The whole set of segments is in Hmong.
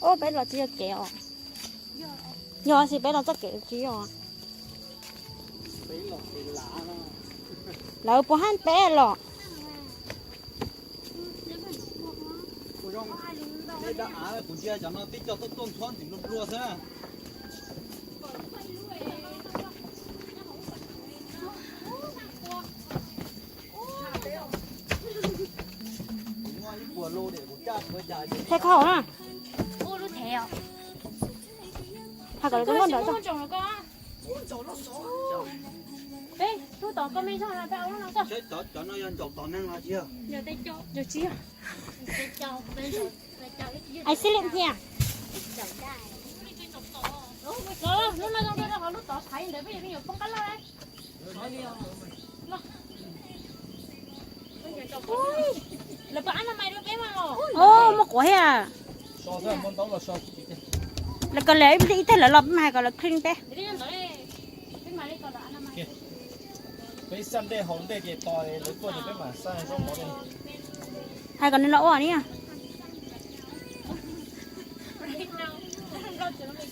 Ub, peb los tsis yog kev os. Yog xij peb los txoj kev tsis yog. Lawv puas hab peb los? Thaij koj hauv na. Hais kom lawv tuaj ntawd. Ai xib lim thiab. Lub no zoo rau hauv lub tod thaiv ntawd peb yuav me nyuam poob qab laj. Lawv pab ab na mais rau peb mas los. Muaj quav thiab. Lawv kom lawv ib teg lawv los peb mas hais kom lawv clean peb. Hais kom nws los ua ni.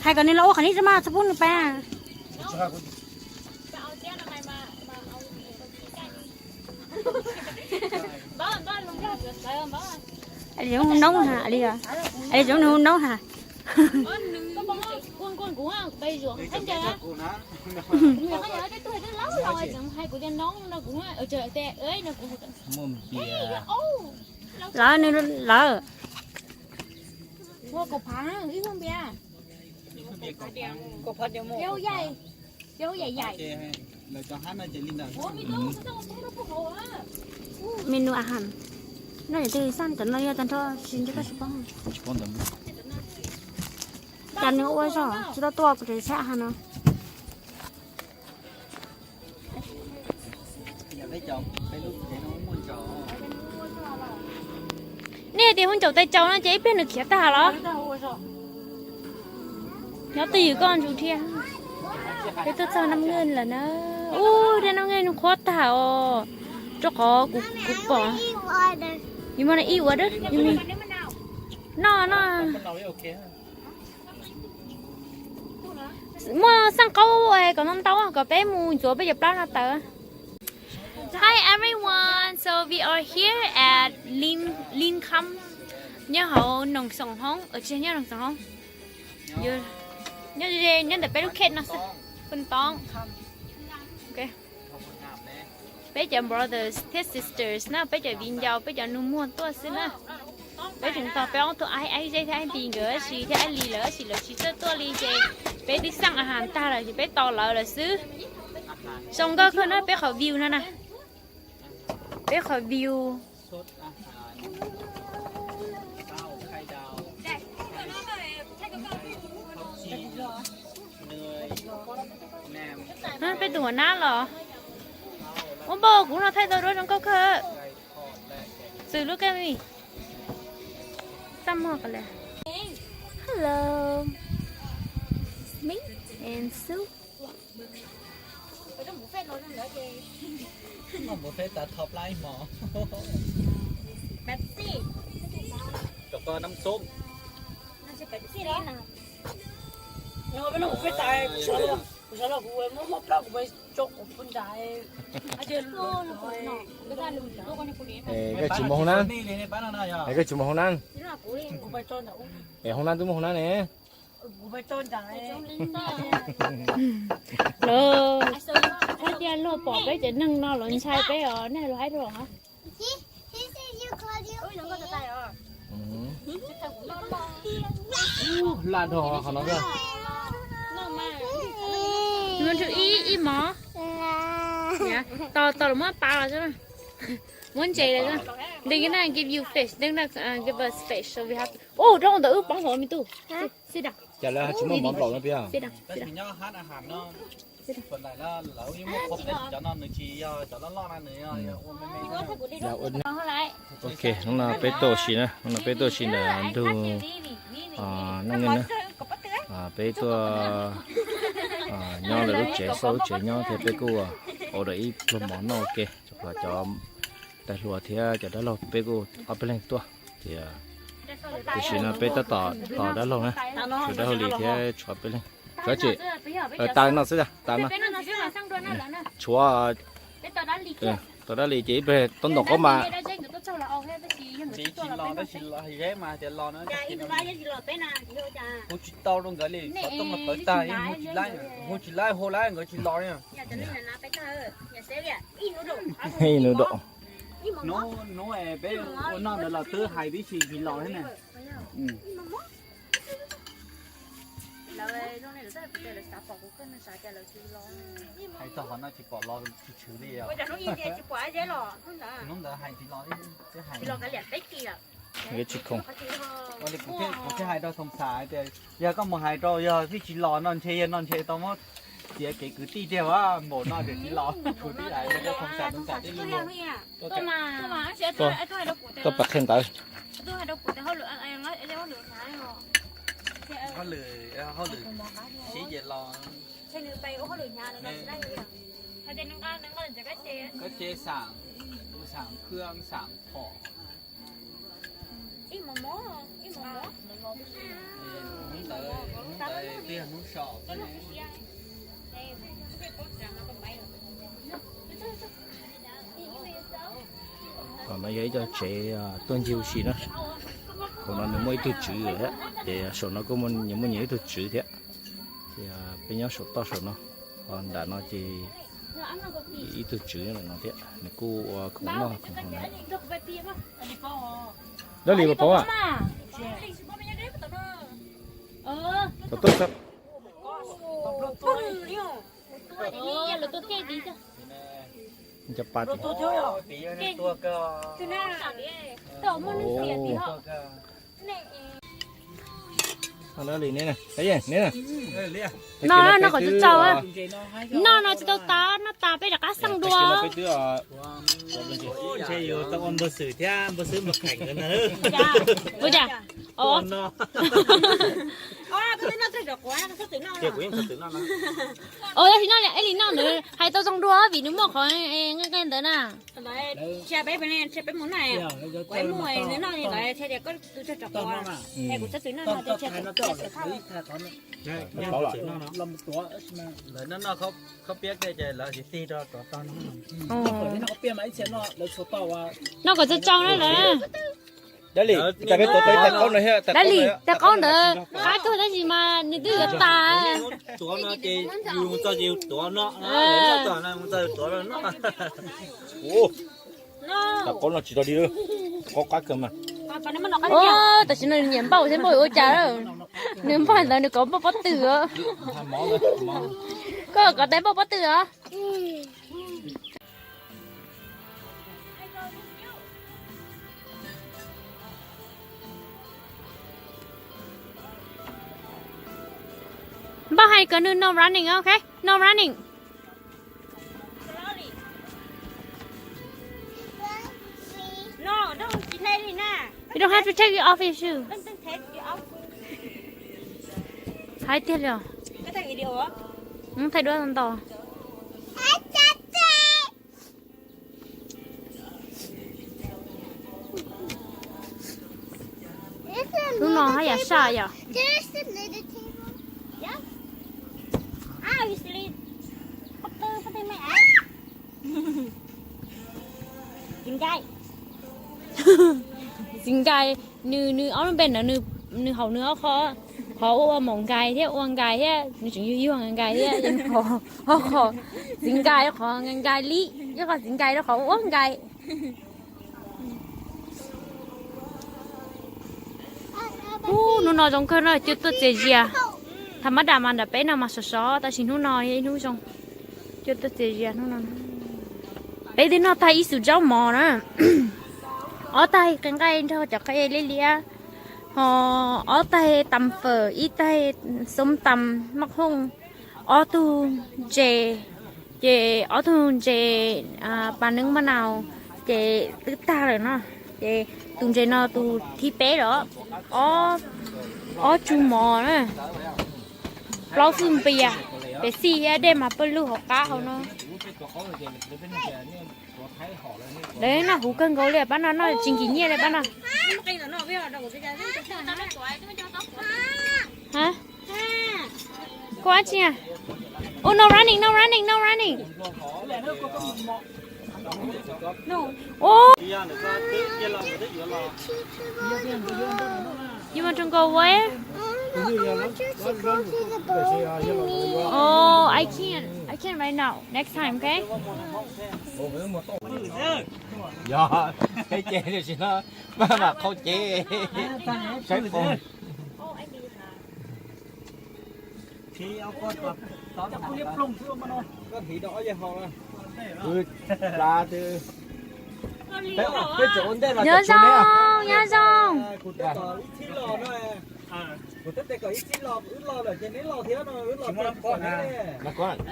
Hais kom nws los ua qhov ni tso mas txhob pub nws pab. Zoo hu noob ha, zoo nws hu noob ha. Lawv nws lawv. Menu a has. Noj yam twg xaj cov no yog tag nrho tsis nco toj tsis paub. Cas nws ua zog tsis tau tuaj kuv tseem saib a has no. Nej tias hu ncaus tais caus no ces ib pliag nws khiav tag los? Nyob twj ywm koj ntsug thiab. Peb tuaj txog Nam Ngwj lawm na. Ub, Nam Ngwj nws qhuav tag os. Rau qhov kuv kuv pom. You wanna eat water? You mean? No, no. Muaj xaj qaub kom ntau ntau kom peb mus ntxuav peb cov plab no tawm. Hi everyone, so we are here at Lin Lin Kham, nyob hauv Noog Xoom Hoob, tsis nyob Noog Xoom Hoob, nyob ze nyob ntawm peb lub khej no xwb, Phoos Toos. Peb cov brothers thiab sisters na, peb cov viv ncaus, peb cov nus muag tuaj xwb na. Peb tseem tos peb ob tug aib, aib zeb thiab aib nti nkawd tab sis thiab aib li lawm tab sis lawv tsis txawj tuaj li ces peb twb xaj a has tag lawm ces peb tos lawv lawm xwb. Zoo nkauj kawg na peb qhov view no na. Peb qhov view. Peb tus huam nab los. Ua npaum kuv no thaij tau duab zoo nkauj kawg. Txwm lub kej me. Txaj muag qhov lawm. Hello. Me and Sue. Noj buffet tas tho plab ib hmo. Pepsi. Rau koj nab xub. Pepsi los? Peb noj buffet tas, kuv sawv los kuv muab plab kuv tso kuv pw nram. Es koj tsis muaj hoob nab? Es koj tsis muaj hoob nab? Es hoob nab twb muaj hoob nab ne. Lawv, thaum tias luag pom peb cov neeg no lawv ntshai peb os, nej luag hais rau hov. Laj dhau qhov no. You want to eat, eat more? Yeah. Tos, tos lawv muab pab los xwb. Muab ntses los xwb. They're gonna give you fish. They're gonna uh, give us fish, so we have to. Ub, rau ntawd wb poob hauv me tub. Sit down. Cas lawv tsis muaj mov nplaum no pia? Sit down, sit down. Ok, hnub no peb tuaj ua si na, hnub no peb tuaj ua si ntawm ntug Neej Nqeej na. Peb tuaj nyob lawv lub tsev, xauj lub tsev nyob thiab peb kuj order ib pluag mov noj ua ke. Cov tais hluas thiab cov dab laug peb kuj ob peb leeg tuaj, tiam sis no peb tab tom tos dab laug na, tshuav dab laug Lis thiab tshuav peb leeg. Tsuav ces tas no xwb, tas no. Tshuav tos dab Lis ces ib pliag tau ntaus qaub mas. Kuv tsis tau rau nkawd li, xov tooj los tawv tag, hu tsis laib, hu tsis laib, hu laib nkawd tsis los li. Hnub peb ua noj ntawd los twb hais tib si tsis los thiab na. Hais txog qhov no tsis pom los tsis tshwm li os. Hnub ntawd hais tsis los li, twb hais. Tsis khoom. Ua li kuv thiaj hais rau Thoom Xam hais tias yog koj mus hais rau yog vij tsis los no ntshe yog no ntshe tau muab txiav kev kwv tij tiag, npaum no ces tsis los. Kuv twb hais rau Thoom Xam, Thoom Xam twb lu lu. Koj pab qhia ntawd. Hauj lwm, hauj lwm sib ces los. Koj ces xam, xam khw, xam phom. Hnub ntawd, hnub ntawd twb yog hnub so. Qhov no yog ib co tsev tuaj ncig ua si na. Qhov no nws muaj ib tug tswv lawm thiab, ces saum no kuj nyias muaj nyias ib tug tswv thiab. Ces peb nyob saum toj saum no, ho nram no ces ib tug tswv no thiab, nws kuj ua khoom noj khoom haus na. Dab Lis puas paub a? Thaum tuaj cov pas. No, no qhov tsaug tsaug. No no tsis tau tas, noj tas peb rov qab xeej dua. Ntshe yus tau ua npawg Xwm thiab npawg Xwb Npawg Kheem nkawd ntag. Ua cas? Ces kuv yeej txhob txwm noj na. Tab sis noj ib li noj ntawd hais tau zoo dua vim nws muaj qhov nqaij nqaij ntawd na. Tsis peb, tsis peb mus noj, kuv muaj nws noj li ntawd thiaj tias koj tus tsog rov quav, es kuv txhob txwm noj no. Lawv noj noj khaub piab kiag ces lawv tsis tig rau rov tau no. Noj kom tsau tsau na lawm. Dab Lis, cas peb tuav tau ib tag qaub no thiab? Dab Lis, tag qaub ntawd qab kawg tab sis mas nws twb yuav tas. Tuav no ces yus mus txog ces yus tuav no, tuav no. Tag qaub no tsis tau li, qaub qab kawg mas. Tam sim no nws nyiam npauj thiab npauj ua cas, nws npauj ntawd nws kov npauj pob tw. Koj kov tes npauj pob tw os. Npauj hais kom nws no running, ok? No running. You don't have to take it off your shoe. Hais tiag li os. Thaij duab nto. Hnub no haj yam saj yom. Txiv nkais, nws, nws ob lub npe ntawd nws haum nws ob qho, qhov ua maum nkais thiab ua nkais thiab, nws tseem yug yug nkais thiab, ob qho, txiv nkais rau qhov nkais li, ib qho txiv nkais rau qhov ua nkais. Hnub no zoo kawg no, cua tuaj txias zias. Thaum mab dam mas nram peb no mas sov sov, tab sis hnub no yog ib hnub zoo. Cua tuaj txias zias hnub no. Peb twb noj tag ib xus zaub mov na, ob taig qe nqaij nrog cov qe liab liab, ho ob taig tas fawm, ib taig xoob tas maj hooj, ob tug ntses, ces ob tug ntses pas neeb maj naus, ces twb tag lawm no. Ces tus ntses no tus thib peb los, ob tsug mov na, plaub fwj npias, Peb xij thiab dej mas pawg lug hauv qab hauv no. Lawv noj huv kawg nkaus li pab no, noj tsis nkim nyiaj li pab no. Hả? Cô ăn chưa? Oh, no running, no running, no running. Oh. You want to go where? Oh, I can't. I can't right now. Next time, okay? Yog, peb ces tam sim no maj mam qhau cev saib pom. Nyob zoo, nyob zoo.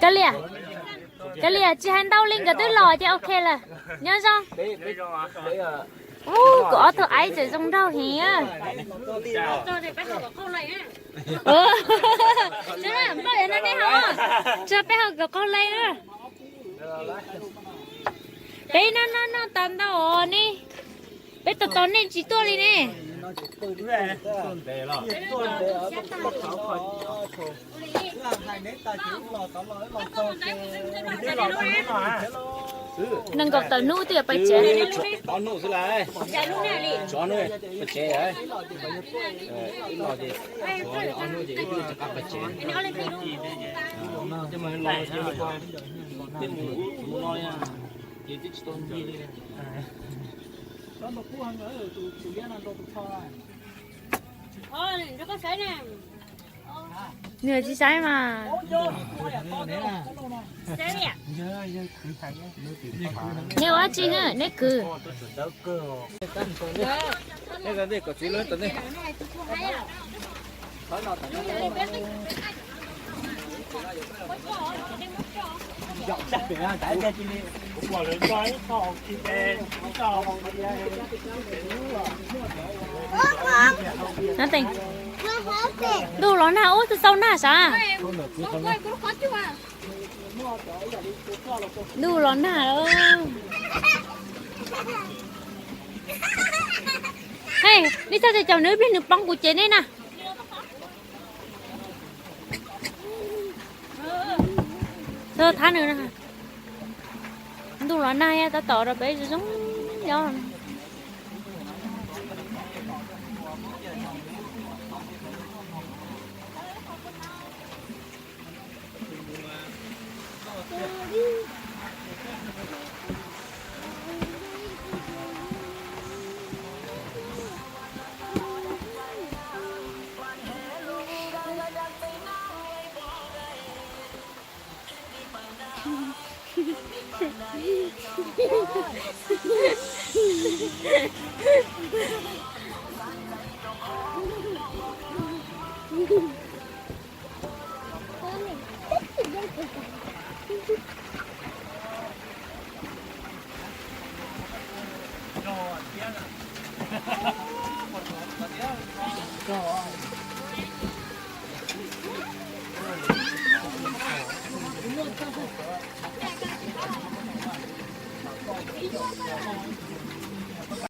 Kav liam, kav liam, tsis hais ntau li nkawd twb los ces ok lawm. Nyob zoo. Ub, kuv ob tug aib tseem zoo nraug heev. Npaj no nej ho, tso peb ho kom qaug lais na. Peb noj noj noj tas ntau os ne, peb tos tos nej tsis tuaj li ne. Nees nkaum tawm hnub twb yuav pais tsev. Nws tsis saib mas. Neb ua dab tsi na, neb kwv? Nothing. Ntuj los nag ub, twb tau nag sav. Ntuj los nag lawm. Hej, nej txhob caum nws, ib pliag nws poob kuv cev nej na. Thab nws, ntuj los nag tab tom rau peb zoo zoo.